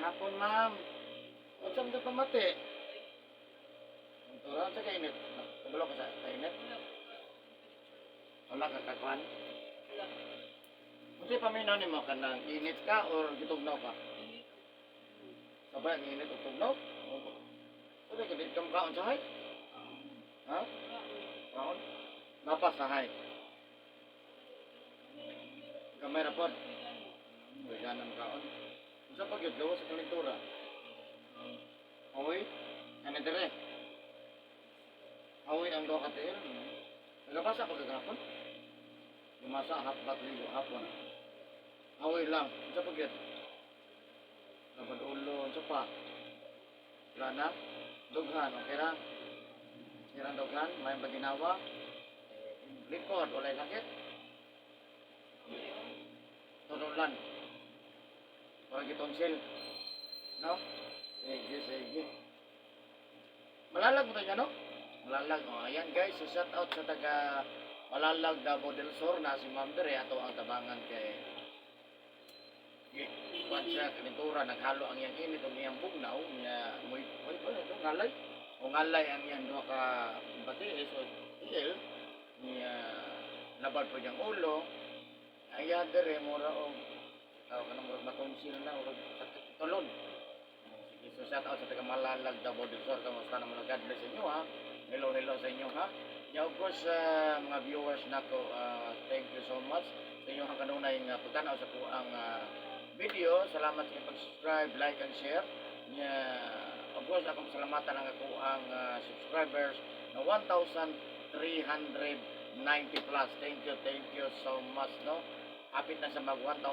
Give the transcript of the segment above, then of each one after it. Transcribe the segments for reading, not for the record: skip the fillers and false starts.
Hapon, ma'am. Unsa man pamati? Tura sa kainit. Kabalo ka sa kainit? Wala ka kakuan? Unsa paminaw nimo, kanang init ka or gitugnaw ka? Sabay ang init ug tugnaw? Sabi ka di ka makaon sa hay? Ha? Kaon? Lapas sa hay. Gamay ra pod. Uy, ganang kaon. Unsa pa gyud gawas sa kalintura? Oy, ano dire? Awi ang duha ka tiil. Nagabasa pa kagapon? Lumasa hapbat ligo hapon. Awi lang. Unsa pa gyud? Labad ulo, unsa pa? Wala na? Dughan, okay ra? Sirang dughan, may baginawa. Likod, walay sakit. Tunulan. Parang gitonsil. No? Sige, sige. Malalag mo tayo, no? Malalag. Oh, ayan guys, so shout out sa taga Malalag, Davao del Sur na si Ma'am Dere, ato ang tabangan kay kuan siya kanintura, naghalo ang iyang init ug iyang bugnaw niya, moy moy pa ito ngalay o ngalay ang iyang duha ka batiis o tiil niya, labad po niyang ulo. Ang iya dere mura og tawag ka na, murag matonsil na, murag sakit tulon. Sige, so shout out sa taga Malalag, Davao del Sur. Kamusta naman? God bless inyo ha. Hello, hello sa inyo ha. Yeah, of course, sa mga viewers nako, thank you so much sa inyong kanunay nga pagtanaw sa ang video. Salamat sa inyong pag-subscribe, like, and share. Yeah, of course, akong salamatan ang ako ang subscribers na 1,390 plus. Thank you so much, no? Hapit na sa mag 1,400.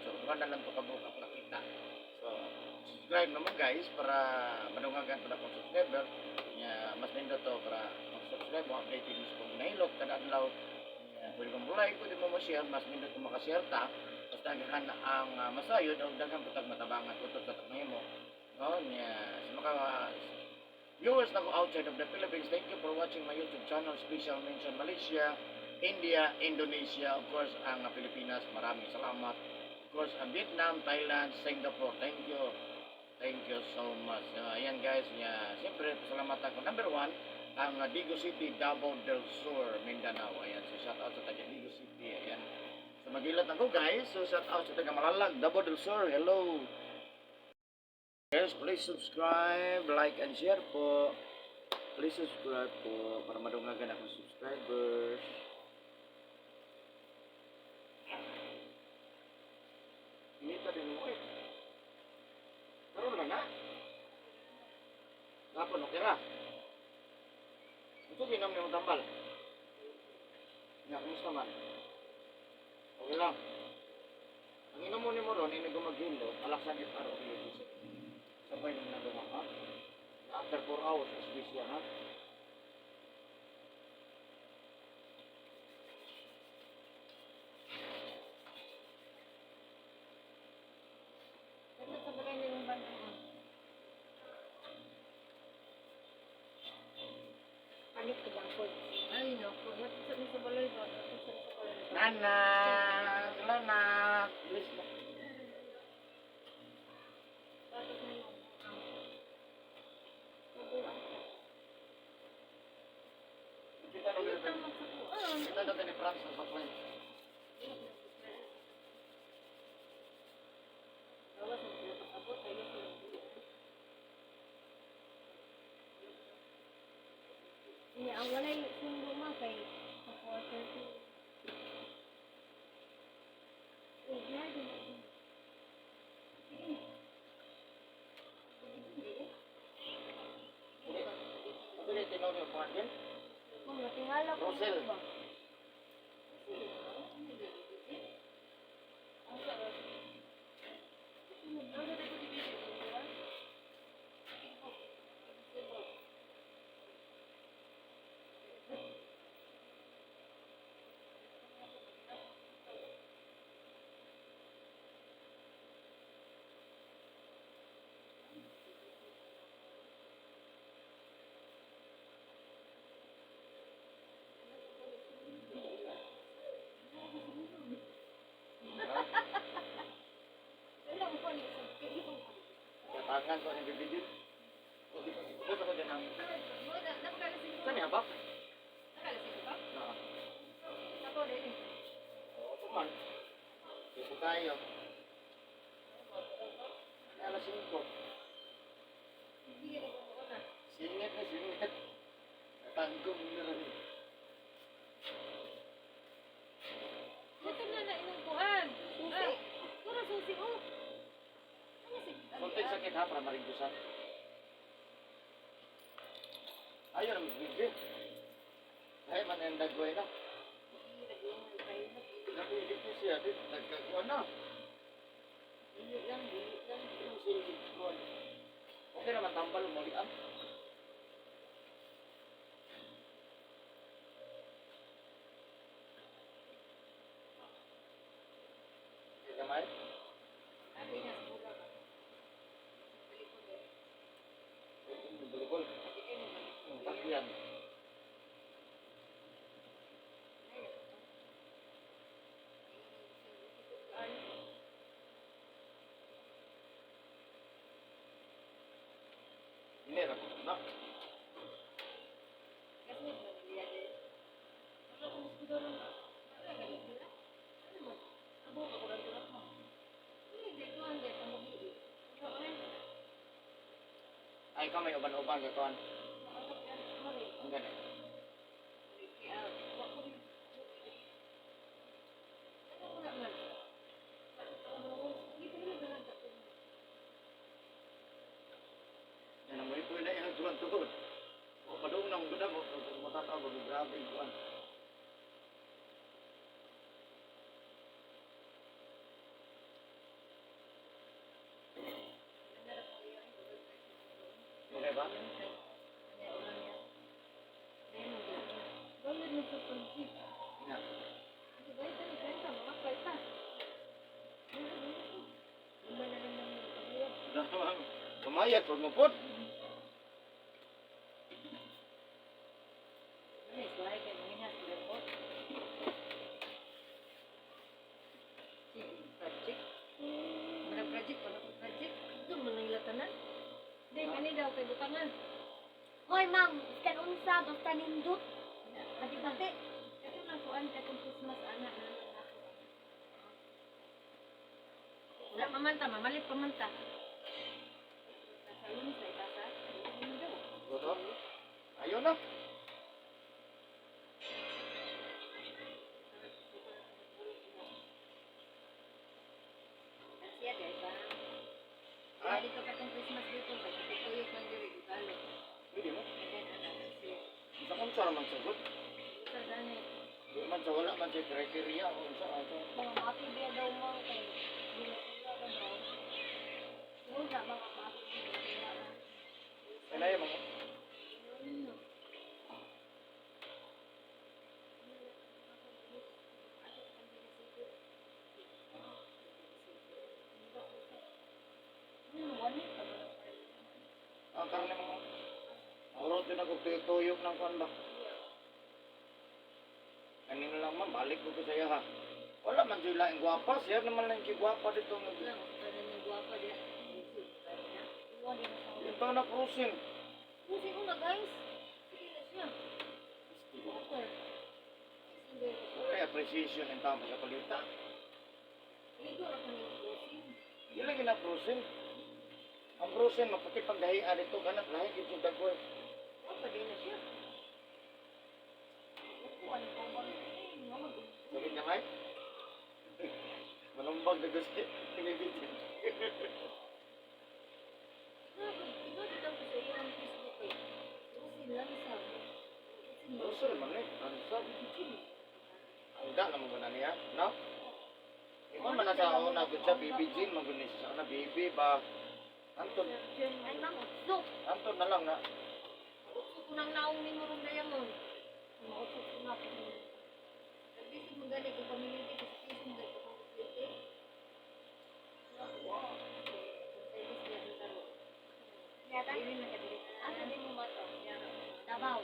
So, wala lang to kabuok ako nakita. So, subscribe naman guys para madungagan pa na akong subscriber. Yeah, mas nindot to para mag-subscribe mo, updated mo sa kong nahilot kada adlaw. Yeah, pwede mo like, pwede mo mo-share, mas nindot kung makashare ta. Mas daghan ang masayod o daghan putag matabangan utod sa mo. No, nya sa mga viewers nako outside of the Philippines, thank you for watching my YouTube channel. Special mention Malaysia, India, Indonesia, of course ang Pilipinas, maraming salamat. Of course, ang Vietnam, Thailand, Singapore, thank you. Thank you so much. Ayan guys, nya, siyempre pasalamatan ko number one, ang Digos City, Davao del Sur, Mindanao. Ayan, so shout out sa taga Digos City. Ayan. So magilat ako guys. So shout out sa taga Malalag, Davao del Sur. Hello. Guys, please subscribe, like, and share po. Please subscribe po para madungagan akong subscribers. Inita din mo eh. Karon lang na. Dapat okay ra. Ito ginom yung tambal. Nga, kumusta man? Okay lang. Ang inom mo ni mo ron, ini gumagilo, Alaxan FR o Biogesic. Sabay nang naduma ha. After 4 hours, SBC ha. Ano sa bagay nilang banda? Palit ko bang po? Ay, naku. Sa sa balay ba? Sa balay. Nana! Nana! Please mo. Tapos na yun. Mabuang. Kita na Ayun ang magsakuan. Kita na ni Franz sa plane. Gawas ang sila pag-abot. Ayun sila. Niya, ang walay sundo ma kay sa 4:30. Uy, grabe. Sige. Hindi. Ano yung tinawag yung panggil? Kung natingala ko. Rosel. Ba? Rosel, ano yun? Ang sarap. Ang ganda ko di ba? Daghan ko ang bibidyo. O di ko ko din ang. Saan niya ba? Na. Oo, tuman. Dito tayo. Alas 5. Singit na singit. Tanggong na rin. Ito na na imong kuan. Susi. Ah, Puro susi oh. Ano si Konting sakit ha, para marigusan. Ayun ang bibidyo. Ay, man ang dagway na. Napilit ko siya, di, nagkakuha na. Dili lang, dili lang, yung silid ko. Okay naman, tambal, umulian. Okay, gamay? Bulbul. Takyan. Ini ra na. Ay ka may uban-uban ka kon. Ang gani. Yan ang mo na yung tuwan tuhod. O padung nang gud mo matataw og grabe kuan. Okay ba? Bayad na sa pag-jeep. Na. Bayad na ng kwenta, mga kwenta. Lima na lang ng pagbuhat. Kumayat pag mo pod. Ano, iswahay kay manginhas, airport. Sige, project. Wala project, wala ko project. Ito, manang latanan. Hindi, kani daw kay butangan. Hoy, ma'am, iskan unsa basta nindot. Pati-pati. Ito lang kuan katong Christmas ana na lang ako. Wala pa man ta, mamalit pa man ta. Sa Lunes na ipasa. Ano daw? Goto. Ayun na. Siya dahil ba? Ah. Kaya dito katong Christmas dito, kay katuyok man diri gibalo. Pwede mo. And then ana siya. Sa kung sa naman sagot. Sa gani. Di man sa wala man sa criteria o sa ato. Mga mapi biya daw ma'am kay wala ka daw. Wala mga mapi biya. Kaya mga Ano? Ang karne mo. Aurot din ako tuyok ng kuan ba. Kanino lang man balik ko ko saya ha. Wala man sila ang gwapa, siya naman lang kay gwapa dito nga. Wala mo tanan ng gwapa diya. Wala na sa Ito na cruising. Pusi ko na guys. Sige na siya. Water. Sige. Ay, appreciation ang tama sa palita. Ligo ra kami pusi. Di lang gina cruising. Ang cruising maputi pagdahian dito kanang lahi gid yung dagway. Gwapa din na siya. Upuan ko ba? Ay, nga mag- Sakit na may? Manumbag na gusto. Tinibigyan. Ikaw dito ko sa iyo ang Facebook eh. Pusi lang sa. Russell man eh. Ano Ang da naman na niya, no? Imo man na sa una gud siya BB Jean man gud ni siya sa una BB ba. Anton, Ay, ma'am, utso. Anton na lang na. Utso ko nang naong ni mo rong diamond. Mautso ko na po. Nagbisig mo gani kung pamilya ko sa piso mo gani kung pamilya. Yata? Asa din mo mato? Davao.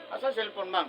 Asa cellphone ma'am?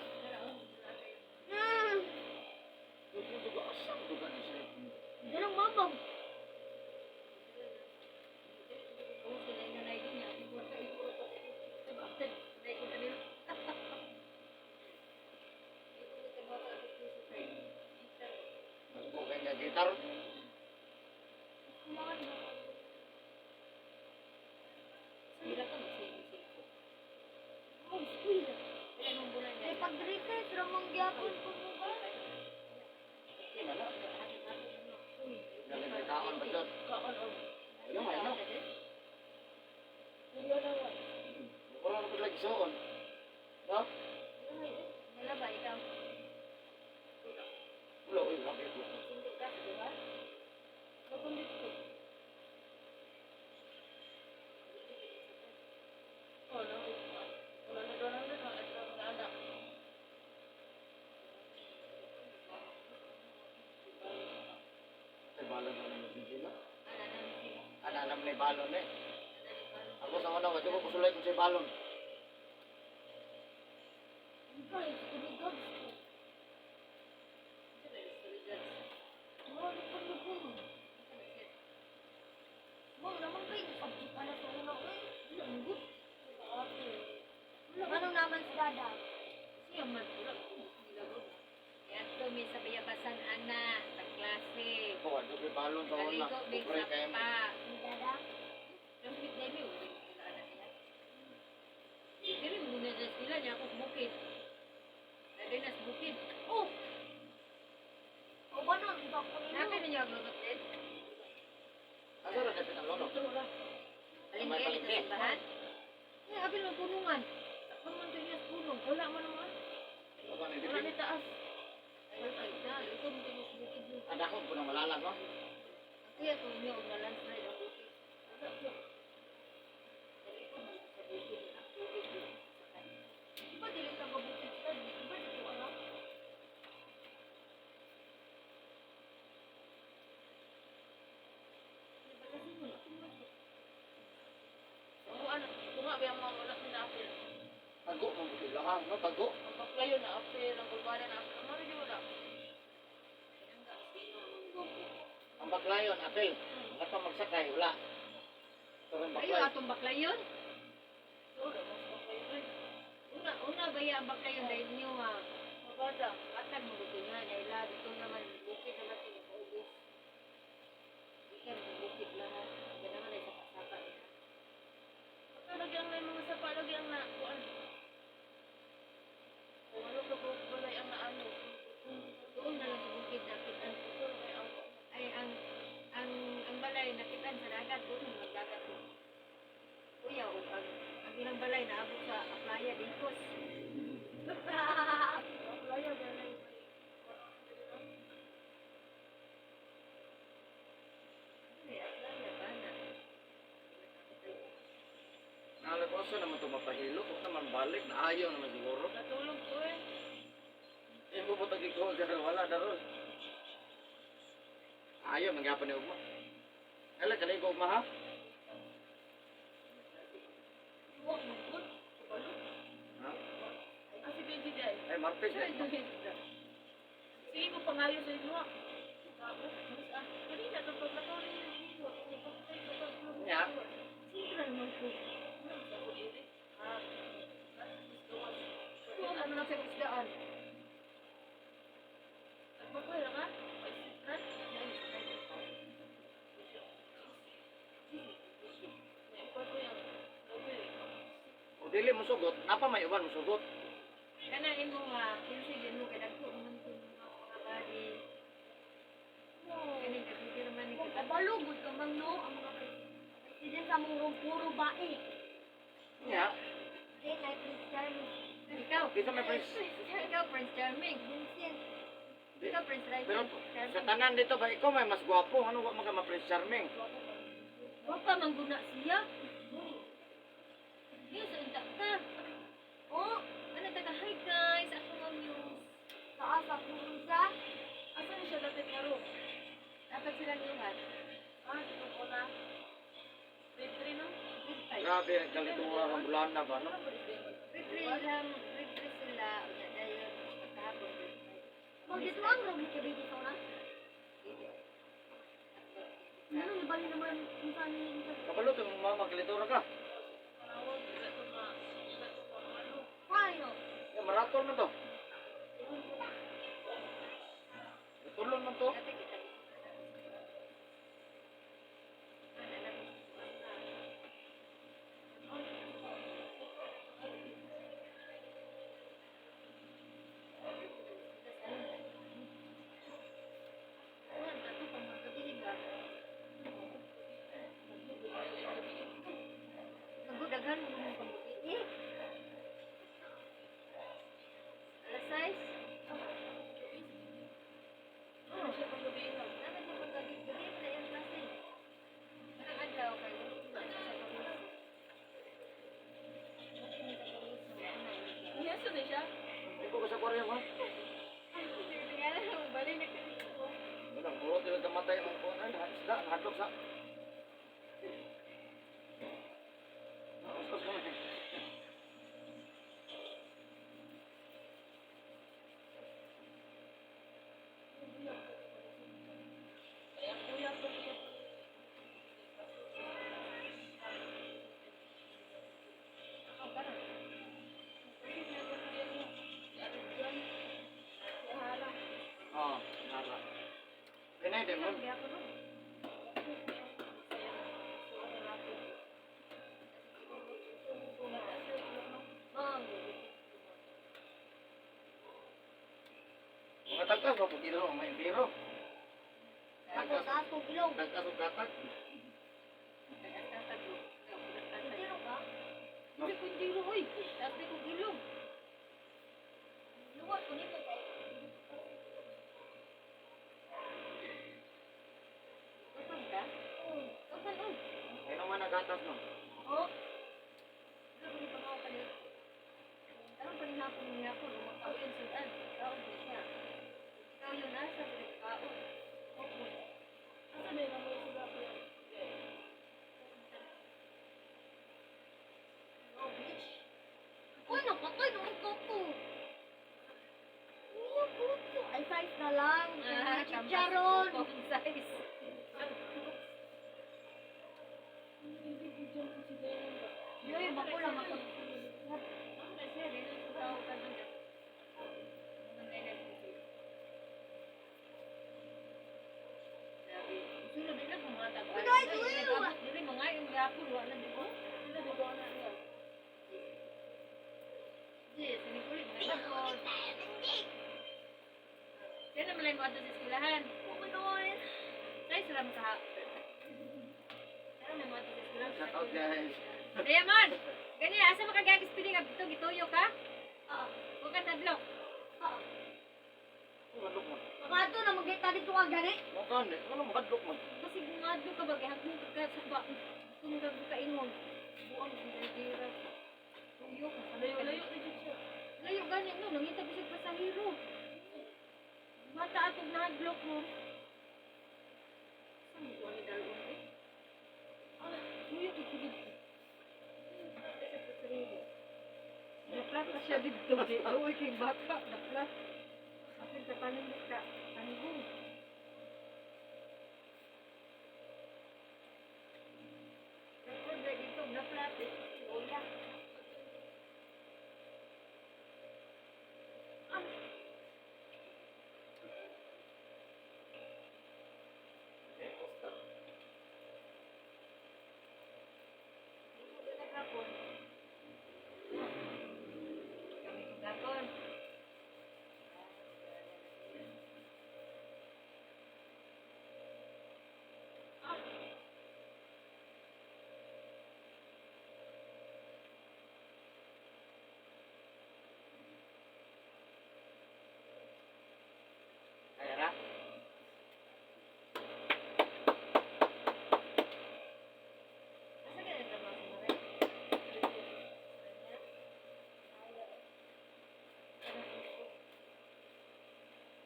Kaon og. Ano man no? Wala na wa. Wala na pud lagi suon. No? Wala ba ikaw? Wala oy, wala kayo. Sundo ka, di ba? Magundit ko. Oh, no. Wala na doon ang mga anak. Ay balon na naman sila. Ana namin sila. Ana naman ni balon eh. Ako sa una, wala ko kusulay kung sa balon. Ikaw, tubig. Mo na ko. Mo naman kay pagkita na sa una oy. Wala ang good. Ano naman si Dada? Siya man wala ko sila good. Kaya mi sa Bayabasan ana, sa klase. Ako, wala ko balon sa una. Kaligo mig Kupre kayo mo. sapa. Si Dada? Gamit na mi uli sila ana sila. Dili mo na sila niya ako bukid. Dali na sa bukid. Oh! O ba nun? Ikaw ko ninyo. Naka ninyo ang lugot din? Asa ra dapit ang lolo? Palengke May dito palengke. sa simbahan? Ay, abil mo punungan. Ako man to niya punong. Wala man naman. Wala na Wala dipin. ni taas. Ay, ay, na. Ito mo din sa bukid mo. Adakon po na malala no? Kuya ko inyo og landslide ang bukid. Dali ko man sa bukid ang tubig dito sa kanya. Di ba dili ka mabukid ka? Di ba dito anak? Oo, ano, kung nga ba yung mga wala na apel. Tago man po sila ha, no? Tago. Ang baklayo na apel, ang bulbana na apel. Ang mga di wala. Ang baklayon, apel. Wala pa magsakay, wala. Pero ang Ayo baklay. atong baklayon. Wala, mas baklayo rin. Una una baya ang baklayon dahil niyo ha. Mabada. Patag mo dito niya dahil la dito naman bukid naman sila kaubos. Ikan bukid lahat. Kaya naman ay sapa-sapa niya. Ito lagi ang may mga sapa, lagi ang na, kuan. Kung ano ka balay ang naano. Doon na lang sa bukid nakitaan. Ito lagi ang Ay ang balay nakitaan sa dagat doon ang magdagat ko. Kuya o ang ilang balay naabot sa Aplaya Dicos. baklayo, ganay. Ay, Aplaya ba na? Nalag ko naman ito mapahilo. Kung naman balik, naayaw naman siguro. Natulog ko eh. Eh, bubutag ko, pero wala daron. Ayaw, manggapon ni Ugma. Hala, kaligo Ugma ha? Huwag mo good. Kabalo. Ha? Ah, si Benji di ay. Ay, Martes eh. Sige ko pangayo sa inyo. Ah. Ah, kanina itong pagkatuloy yung dito. Nya? Sino naman ko? Ah, Huwag mo na sa isdaan. Nagbakwela ka? Ay, ha? O dili mo sugot, napa may uban mo sugot. Kana imo nga kinsa gyud mo kay dagko man to mga body. Kani kay man ni Kung kabalo, good ka man no. Ang mga president sa mong puro bae. Nya, Hindi, kay Prince Charming. Ikaw, dito may prince. ikaw Prince Charming. Vincent. Ikaw Prince Pero Charming. sa tanan dito ba ikaw may mas gwapo, ano wa man ka ma-prince charming? Wa pa man guna siya. Yo sa unta ka. Oh, Ano ta ka? Hi guys, ako ang muse. taas ako sa. Asa ni siya dati nga room? Dapat sila niluhat. Ah, dito ko na. Grade 3, no? Grade 5. Grabe, kalitura ng bulan na ba, no? Grade 3 lang, grade 3 sila. Unya dayon pagkahapon grade 5. Mag dito ang room ni Kabidi sa una. Ano, nabali naman kung saan yung Kabalo, kay mong mama, kalitura ka. Panawag, wala ko ma... Wala ko ma... Ano? Paano? Ya, maratol man to. Tulon man to. Dati kita. Ano na Kuan, ato pang mga gabi ba? siya. Ikaw ka sa aquarium ha? Tingala mo, bali na kami ko. Wala, muro sila kamatay ang kuwan ay isda, nahadlok sa. Nausos kami. Kaya kuya ko siya. Ako ka na. Si Ate John. Si Hara. Oo, nara. Pinay din mo. Hindi ako nun. Ma'am. Mga tagkas ba pagkilo ang may biro. Ako sa ako bilog. Tagkas o katag. Nagtatago. Sino ka? Hindi ko dilo, oy. Sabi ko gilong. Luwat ko nito kay. Usan ka? Usan, oy. Ay naman nagatas no. Oh. Ano ba yung kalit? Karon pa rin hapon niya ako, lumakaw yun sudan. Kaon ko siya. Ikaw yun nasa kaon. Opo. Asa na yung mga sila kuya? Oh, bitch. Uy, napatay nung ko. Iya, puto. Ay, size na lang. Ah, Chicharon. Kung size. Yoy, bako lang ako. Ang kasi, rin ang tao ka nun. Sino din lang mga tao. Uy, uy, uy. Dili mga yung gapon, wala di ko. Sila di ba na niya? Di, sinikulit mga gapon. Kaya naman lang mo ato sa eskwelahan. Puminoy. Tay, sila mo sa Kaya naman mo ato sa eskwelahan. Shout out guys. Diamond! Gani, asa makagagis piling abito, gituyo ka? Oo. Huwag ka tadlok. Oo. Hadlok mo. Makato na magkita dito ka gani. Mukha ni, ano makadlok mo? Kasi gumadlo ka ba, gihagmong ka sa ba. Kung gabi ka ingon. Buang sa dira. Tuyo ka. Layo-layo na dyan siya. Layo gani no, nangita bisag pasahero. Bata atong nahadlok mo. Saan mo ni dalon eh? Ah, tuyo ka gid. Naplat na siya dito. Di, uy, kay bata. Naplat. Apil ka panindot ka. Tanggong. Record na dito, naplat eh. Uya. Gapon. Kami gapon. Kaya ra? Asa ka nagtrabaho sa Maray?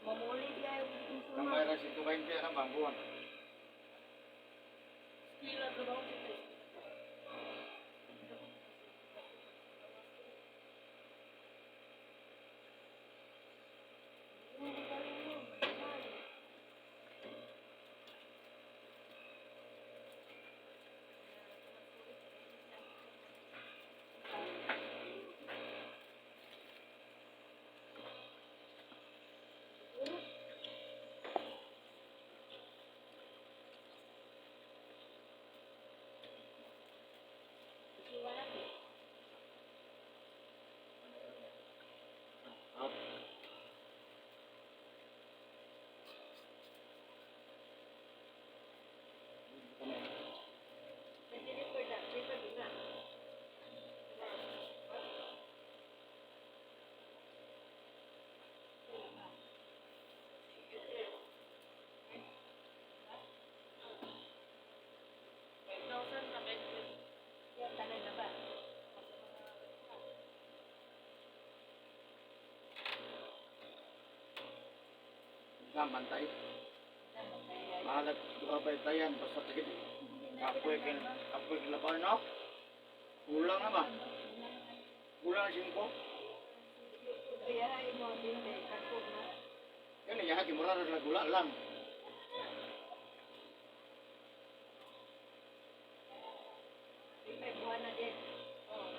Mamuli di ay Ang mayroon si 20 ang bangguan. Sila trabaho siya. Sa bantay. Bahalag duha pa tayan basta tigid. Kapoy kin laban no. Kulang na ba? Kulang na singko. Kaya ay mo din kay kako na. Yan niya kay mura ra gula lang. May buwan na din. Oh.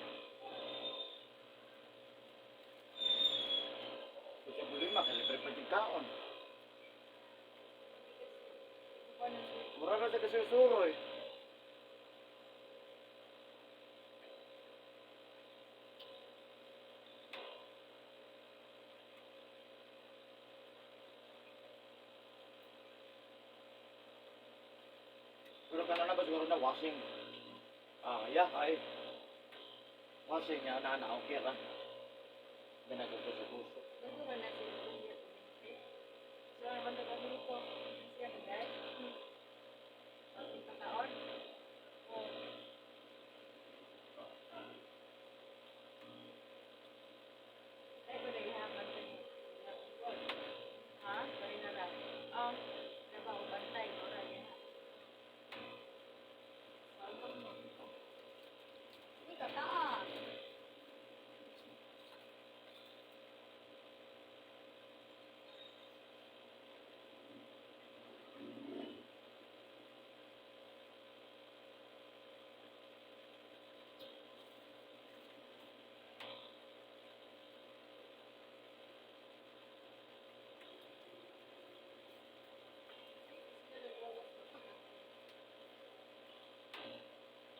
Sa problema kay libre pa jud kaon. Mura ra sa kasusuro eh. Pero kana na ba siguro na washing? Ah, ya, ay. Washing nga na na okay ra. Ginagapuso-puso. Gusto na natin yung niya. So, ang banda kami nito. Siya ba dahil? Ang pagkaon. Oh. Ay, ko na ihaman sa inyo. Ha? Sorry na lang. Diba, bantay, ora niya. Hindi ka taa.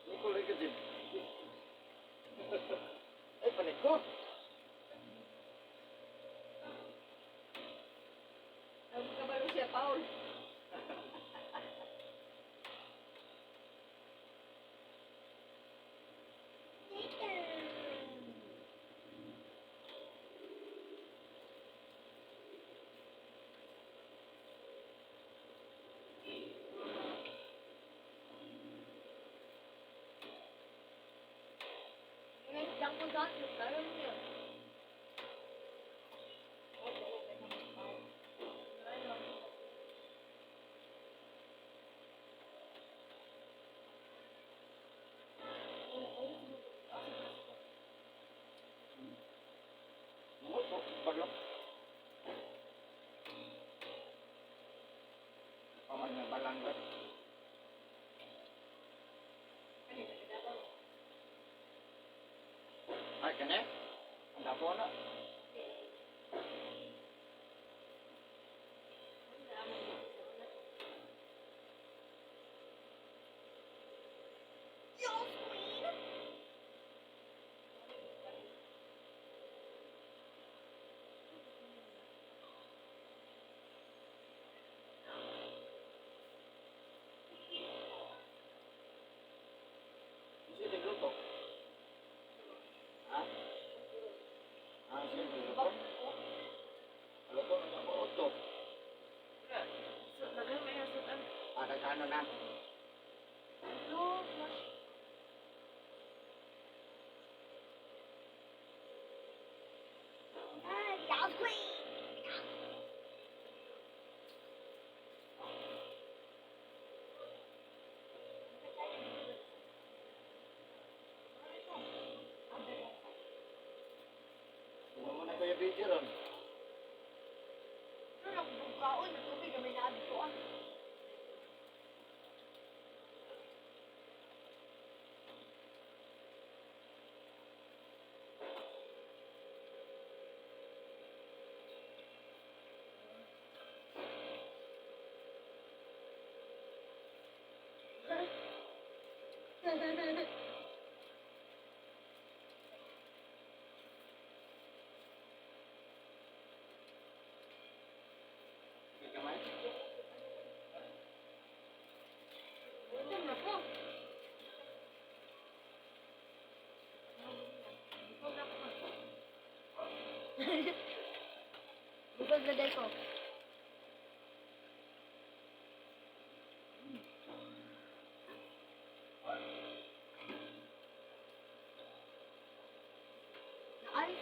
Nicole lagi din. Ay, panik ko. Ang kabalo siya, Paul. Ngayon, ko dati, pero niya. Muto, baglo. Paman nga balangga. Ay, kane? Ang dapo na. Yes, queen! Kasi nagluto. Ha? Ah, sige, nagluto. Luto na ako, oto. So, daghan may hasutan. Ah, nagkano na? No, flash. Ah, yes, queen! Ano mo na kaya video ron? Pero nagbukaon, tubig kami na abituan. Sige, kamay. Gutom na po. Bukod na dahil ko. Ay.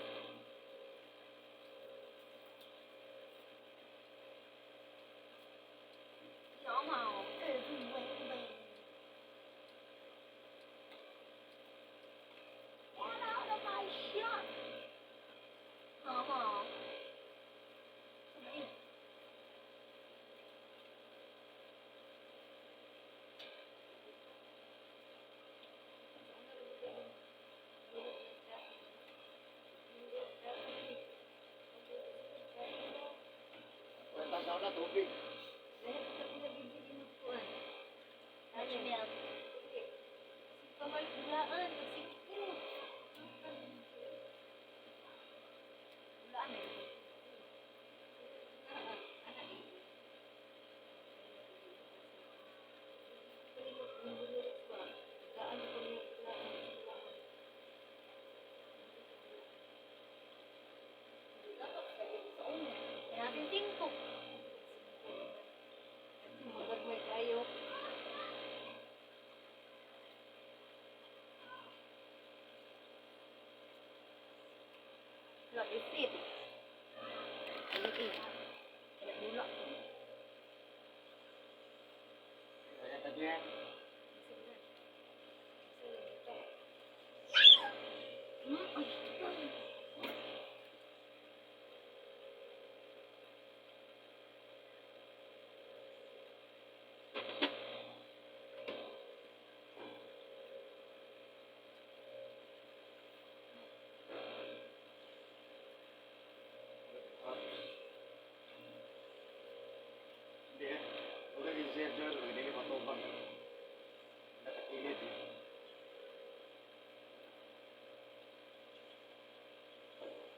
Wala tubig. Dahil sa pinag-ibig-inupuan. Touch me up. Kamay bulaan. Singko. Bulaan na yun. Anak eh. Kalimot, yung bulirik pa. Bulaan ko niya, bulaan, bulaan. Dapat sa una. Kaya natin singko. Magagmay kayo. Love is it. Ano eh? Kaya dula ko. Kaya tagyan. Ay. Hindi eh. Huwag kang i-schedule. Huwag hindi matubang. Nakakilid eh.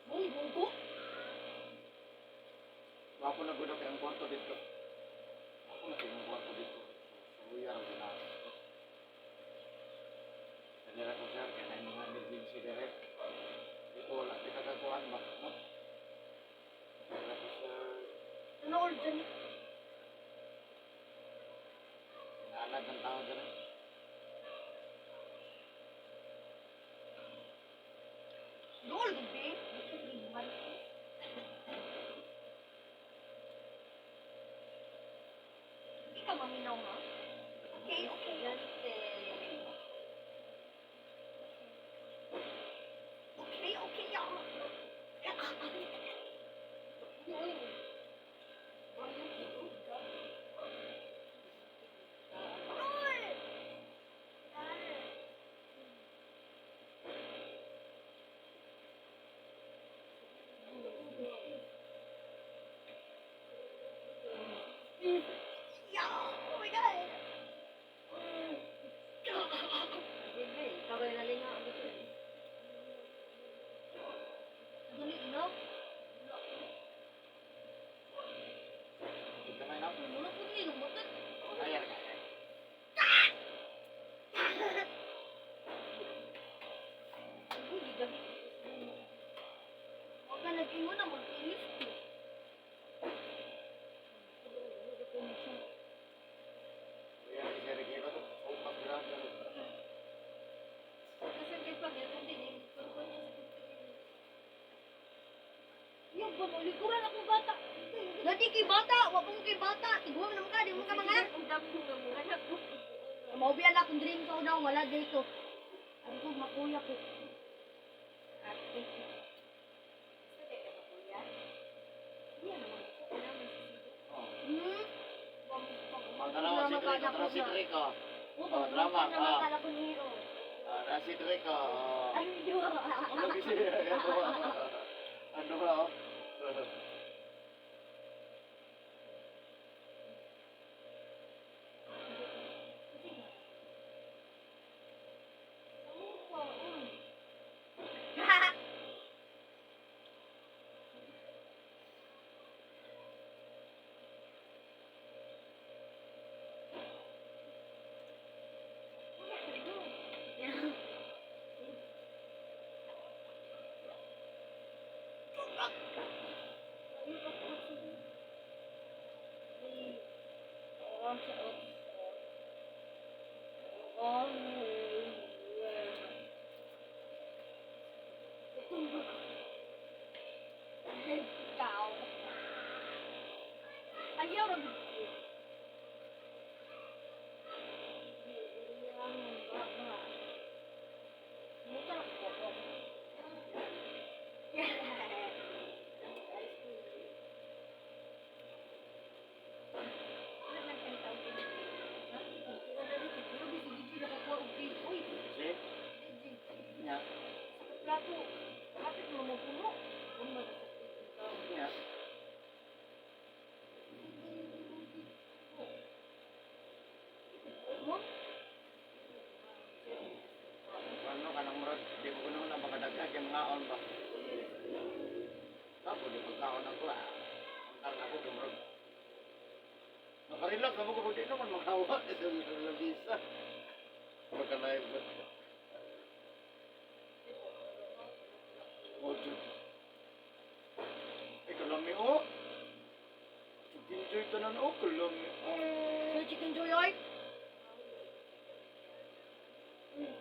Uy, bugo. Wapo na gud kay ang kwarto dito. Ako na kay ang kwarto dito. Sa uyar ang gina. Kanila ko sir, kay na mga emergency dire. Dito wala di kagakuan ba? No? Kanila ko sir, Ano all dyan? inaalag ng tao dire. Dol, gabi. Hindi ka maminaw, ha? Okay. Gante. Okay, ah. Uy. Ay! Yeah! Oh my God! Bebe, ikaw ay nalinga ako dito. Dali, no? Di kamay na. Wala po niyo, bakit? Ayar ka. Uy, gabi. Huwag ka nag-ingon na mag-inis ko. Uyar si Sir Ricky ba to? Oh, pag-grab. Kasi kay pag yan, hindi, ko niya sa pagkain. Yung ba mo, likuran akong bata. Dati kay bata, wa pong kay bata. Tiguan naman ka, di mo ka mga. Ang dami nga mga anak ko. Maubi ala akong dream ko daw, wala dito. Sabi ko, makuya ko. Ate. Sabi ka ba, kuya? Iya naman. Wala man sa sigo. Oh. Hmm? Tanawa si Rico, tanawa si Rico. Oh, Oh, drama, naman ah. kala ko hero. Ah, na si Rico. Oh. Ay, yun. Ano kasi? Ano ba? Oh? Ikaw. Ayaw ra gud ko. Muta na ko. Wala lang kang tawag. Ha? Kaon ako ah. Ang ako tumrog. Nakarelax na mo kapag di naman makawa sa lamisa. Magka-live ba? Oh, Diyos. Ay, kalami oh. Chicken joy tanan oh, kalami oh. Sa chicken joy ay.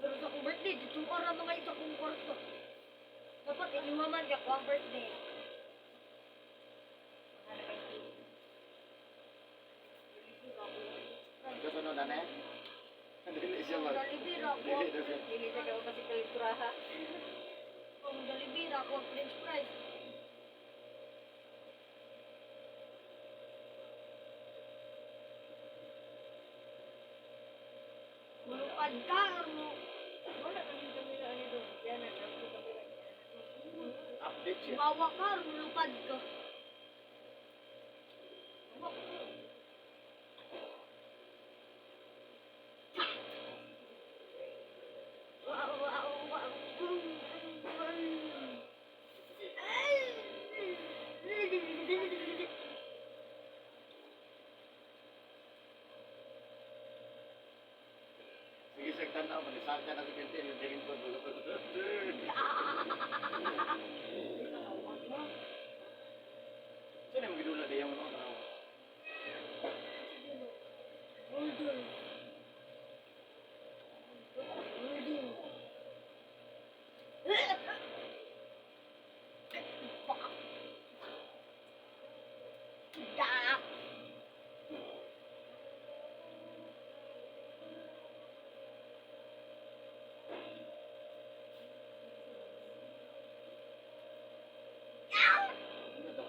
Pero sa akong birthday, dito ka ra mga isa kong kwarto. Dapat inyuha man ka ang birthday. Kasunod na na. Dili siya mag. Jollibee ra ako. Dili na siya. Dili siya kayo kasi kalitraha. Ang Jollibee ra ako ang french fries. Mulupad ka, mo. Wala kami kami na ano doon. Yan na, nagpo kami na. Update siya. Bawa ka, mulupad ka. Wow, wow, wow. Boom, boom, boom. Sige, sa tanaw, manisaka na sa kinti, yung diring ko. Saan yung gidula di yung mga tao? Golden. Golden. Da. Ano to?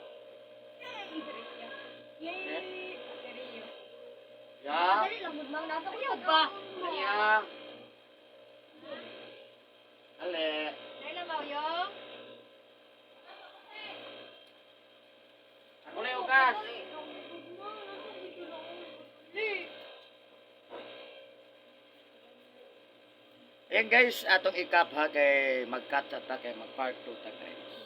Yay! Seriyo. Ya! Dali lang, mang nasa ko ba? Ya! Ale! Naila mo yung? Ako na yung ugas! Ayan guys, atong ikap ha kay mag-cut sa ta kay mag part 2 ta guys.